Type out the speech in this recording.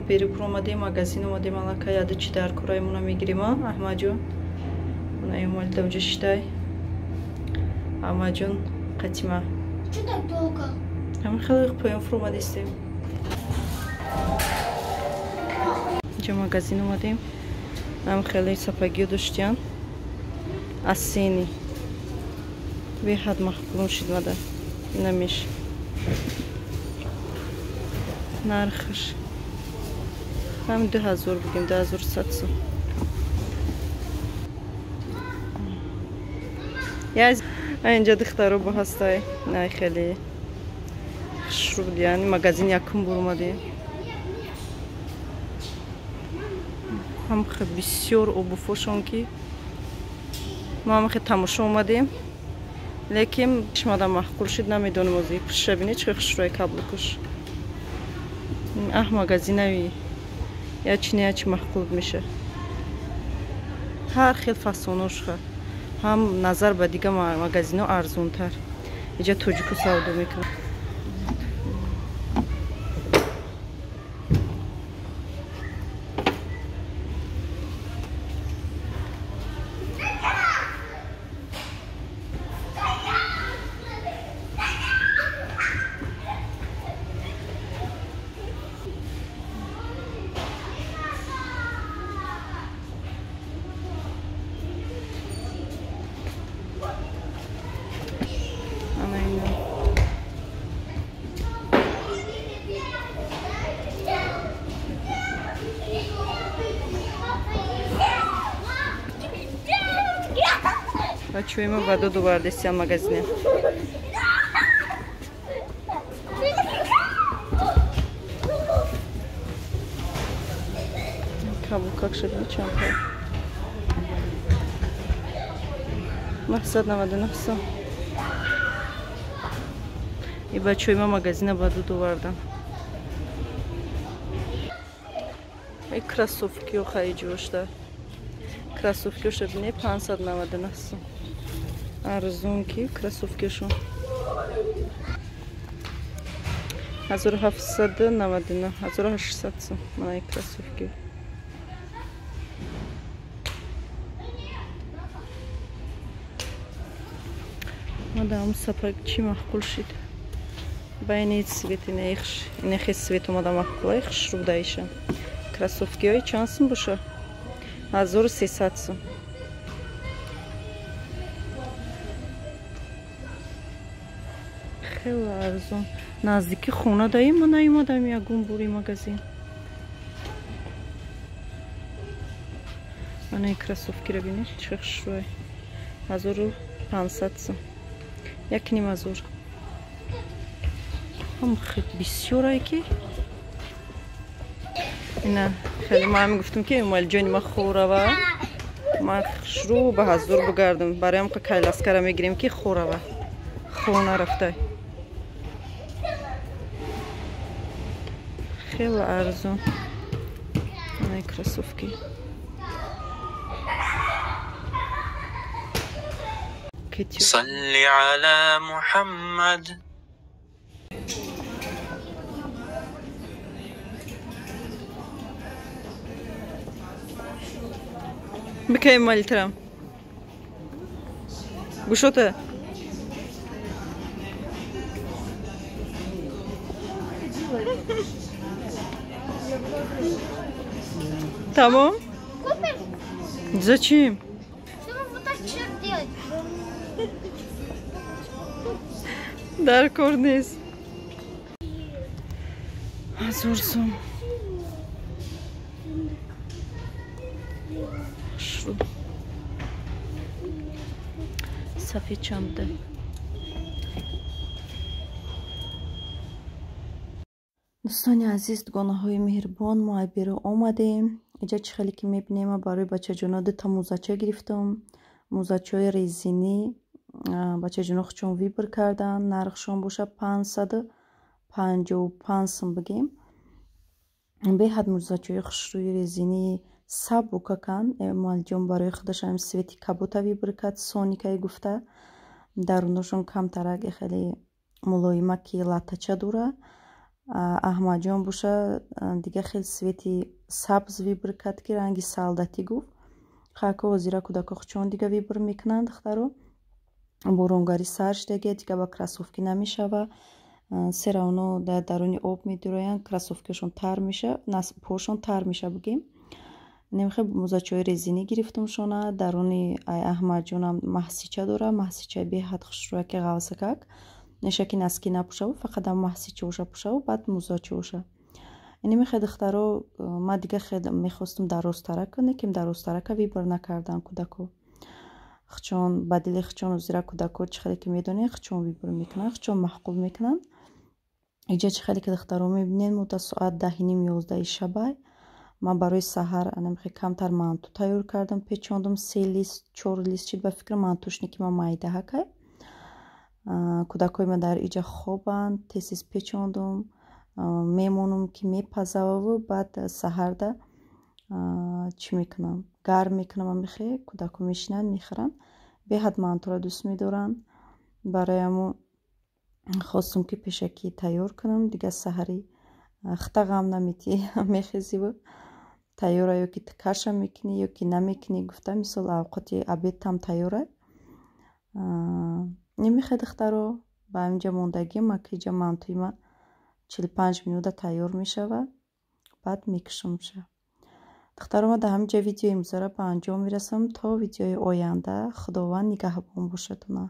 Беру омадем, магазин омадем, аллакай яду чи дар кораимона мегирем, Аҳмадҷон. Она Эмомалӣ давҷа шидай. Аҳмадҷон қатима. Чё так долго? Ҳамин хеле поён фуромадистем. Инҷа магазин омадем. Ҳам хеле сапагиё доштиян. Асени. Беҳад маҳқулум шид мада. Инамеш. Нархаш. Ҳам 2000 бигем, 2100 сом. Инҷа духтаро бо ҳастай. Най хеле хушрӯ яъне магазин якум бур омадем. Ҳам бисёр обуфошон ки мо ҳам хе тамошо омадем. Лекин шмада маҳқул шуд, намедонем ози пушша бинед чӣ хушрӯи каблукуш. Аҳ магазинави я чи не я чи маҳқул меша. Ҳар хел фасонош ха. Ҳам назар ба дига магазино арзонтар. Иҷа тоҷику савдо мекунад. Бачаҳои ма ба дод овардестиян магазине. Каблукак шуд чанд 999 сом. И бачаҳои ма магазина ба дуд овардан. И кроссовкио хариҷ бошда. Кроссовкиоша бинед 599 сом. Арзон ки кроссовкиошон 1799, 1800 сом. Мана кроссовки. Мадам сапаг чи маҳқул шид. Байни цвет инехи цвет омада маҳқула хушрӯ даиша. Кроссовкиҳои чанд сум боша? 1300 сум. Хеле арзон. Наздики хона даим, ма наомадам ягон бури магазин. Мана кроссовкиро бинед, чӣ хушрӯй. 1500 сум. 1500. Ҳам хеле бисёрае ки ина хеле ма ҳам гуфтам ки Эмомалиҷони ма хорава. Ман хушрӯ ба 1000 бигардам. Барои ҳам кайласкара мегирем ки хорава. Хона рафтай. Хеле арзон. Ана кроссовки. صل على محمد. بكام مال ترام؟ گوشوته. Tamam. Зачем? Чтобы вот так черт делать. Дар кор нест. 1000 сом. Сафед чанд. Дӯстони азиз, дугонаҳои меҳрубон, мо айберо омадем. Иҷа чӣ хеле ки мебинем, барои бачаҷоно дута мӯзача гирифтам. Мӯзачаҳои резинӣ бачаҷоно худшон выбор карданд. Нархшон боша 555 сум бигем. Беҳад мӯзачаҳои хушрӯи резинӣ сабукаканд. Эмомалиҷон барои худаш ҳам свети кабута выбор кард, соникае гуфта. Даруношон камтарак хеле мулоима ки латтача дора. Аҳмадҷон боша, дига хел цвети сабз выбор кард, ки ранги солдатӣ гуфт. Хако ҳозира кӯдако хучон дига выбор мекунанд. Духтаро, боронгарӣ сар шудагия, дига ба кроссовки намешава. Сера оно дар даруни об медуроянд, кроссовкиашон тар меша, пошон тар меша, бигем. Немихе мӯзачаҳои резинӣ гирифтумшона. Даруни Аҳмадҷонам маҳсича дора, маҳсичаи беҳад хушрӯя, ки ғавсакак неша, ки носки напӯшаву фақат ам маҳсичаоша пӯшаву баъд мӯзачаоша. Инемихе, духтаро, ман дига хел мехостум дарозтарака, лекин дарозтарака выбор накардам. Кӯдако хучон ба дили хучон, озира кӯдако, чӣ хеле ки медонед, хучон выбор мекунанд, хучон маъқул мекунанд. Иҷа чӣ хеле ки, духтаро, мебинед, муддат соат 10:30, 11-и шабай. Ман барои саҳар анамихе камтар манту тайёр кардам, печондум, се лист, чор лист шид, ба фикрам. Мантушники ман майдаҳакай. Кӯдакҳои ман дар иҷа хобанд, тез-тез печондум, мемонам, ки мепазаву баъд саҳарда чӣ мекунам, гарм мекунам. Амихе кӯдакҳо мешинанд, мехӯранд, беҳад мантуро дӯст медоранд. Барои ҳамо хостум, ки пешакӣ тайёр кунам. Дига саҳарӣ хита ғам наметиҳӣ, мехезиву тайёра, ё ки каша мекунӣ, ё ки намекунӣ, гуфта, мисол, авқоти обедтам тайёра. Немихе, духтаро, ба ҳаминҷа мондагим. Ака, иҷа мантуи ман 45 минута тайёр мешавад, баъд мекушамша. Духтаро, ман дар ҳаминҷа видеои имрӯзаро ба анҷом мерасонам. То видеои оянда Худованд нигаҳбон бошадона.